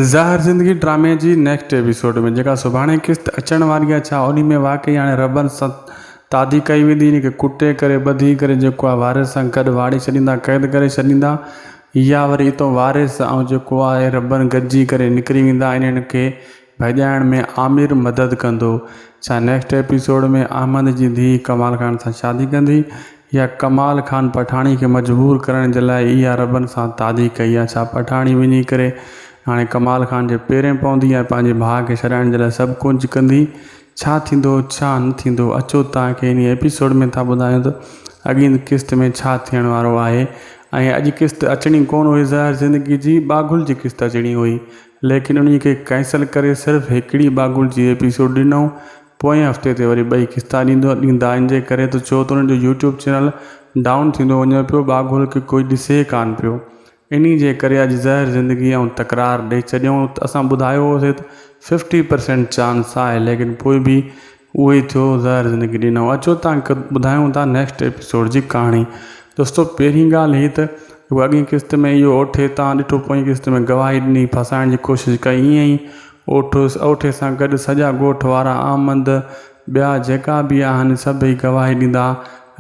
زهر زندگي ڊرامي جي نيڪسٽ ايپيسوڊ ۾ جيڪا سڀاڻي قسط اچڻ واري آهي ڇا انهي ۾ واقعي هاڻي ربن سان تعدي ڪئي ويندي انهي کي ڪٽي ڪري ٻڌي ڪري جيڪو آهي وارث سان گڏ واڙي ڇڏيندا قيد ڪري ڇڏيندا يا وري اتو وارث ۽ جيڪو آهي ربن گڏجي ڪري نڪري ويندا انهن کي ڀڄائڻ ۾ عامر مدد ڪندو. ڇا نيڪسٽ ايپيسوڊ ۾ احمد جي ڌيء ڪمال خان سان شادي ڪندي يا ڪمال خان پٺاڻي کي مجبور ڪرڻ جي لاء اها ربن سان تعدي ڪئي آ ڇا پٺاڻي وڃي ڪري هاڻي ڪمال خان جي پيرين پوندي ۽ پنهنجي ڀاء کي ڇڏائڻ جي لاء سڀ ڪجهه ڪندي ڇا ٿيندو ڇا نه ٿيندو اچو توهان کي انهي ايپيسوڊ ۾ ٿا ٻڌايون ته اڳين قسط ۾ ڇا ٿيڻ وارو آهي ۽ اڄ قسط اچڻي ڪونه هئي زهر زندگي جي ٻاگهل جي قسط اچڻي هئي ليڪن انهي کي ڪئنسل ڪري صرف هڪڙي ٻاگهل جي ايپيسوڊ ڏنائون پوئين هفتي تي وري ٻئي قسطا ڏيندو ڏيندا ان جي ڪري ته ڇو ته انهن جو يوٽيوب چينل ڊائون ٿيندو وڃي پيو ٻاگهل کي ڪوئي ڏسي ڪانه پيو انهي جي ڪري اڄ زهر زندگي ۽ تڪرار ڏئي ڇڏيائون ته اسان ٻڌايو هوسي ته ففٽي پرسينٽ چانس آهي ليڪن پوء به اهو ئي ٿيو زهر زندگي ڏنائون اچو تان ٻڌايون ٿا نيڪسٽ ايپيسوڊ جي ڪهاڻي دوستو پهرين ڳالهه هي ته هو اڳين قسط ۾ اهو اوٺي تان ڏٺو پوئين قسط ۾ گواهي ڏني ڦاسائڻ جي ڪوشش ڪئي ائين ئي اوٺ اوٺي سان گڏ سڄا ڳوٺ وارا آمد ٻيا جيڪا به آهن سڀئي گواهي ڏيندا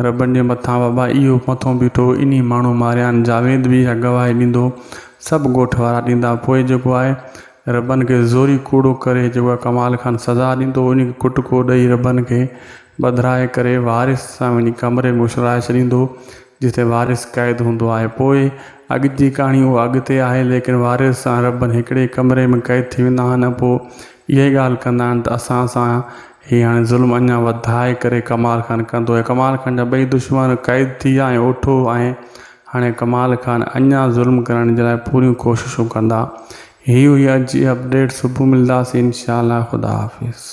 ربن جي مٿان بابا اهو مٿو بيٺو انهي ماڻهو ماريان جاويد به اها گواهي ڏيندو سڀ ڳوٺ وارا ڏيندا پوء جيڪو آهي ربن کي زوري ڪوڙو ڪري جيڪو ڪمال خان سزا ڏيندو ان کي ڪٽڪو ڏئي ربن کي ٻڌرائي ڪري وارث سان وڃي ڪمري ۾ اڇلائي ڇڏيندو جتي وارث قيد هوندو آهي پوء اڳ جي ڪهاڻي اها اڳتي آهي ليڪن وارث سان ربن هڪڙي ڪمري ۾ قيد ٿي ويندا آهن ۽ پوء اها ئي ڳالهه ڪندا آهن ته اسان سان هي هاڻي ظلم اڃا وڌائي ڪري ڪمال خان ڪندو ۽ ڪمال خان جا ٻئي دشمن قيد ٿي ويا ۽ اوٺو ۽ هاڻي ڪمال خان اڃا ظلم ڪرڻ جي لاء پوريون ڪوششون ڪندا. هي هئي اڄ جي اپڊيٽ صبح ملداسين انشاء الله خدا حافظ.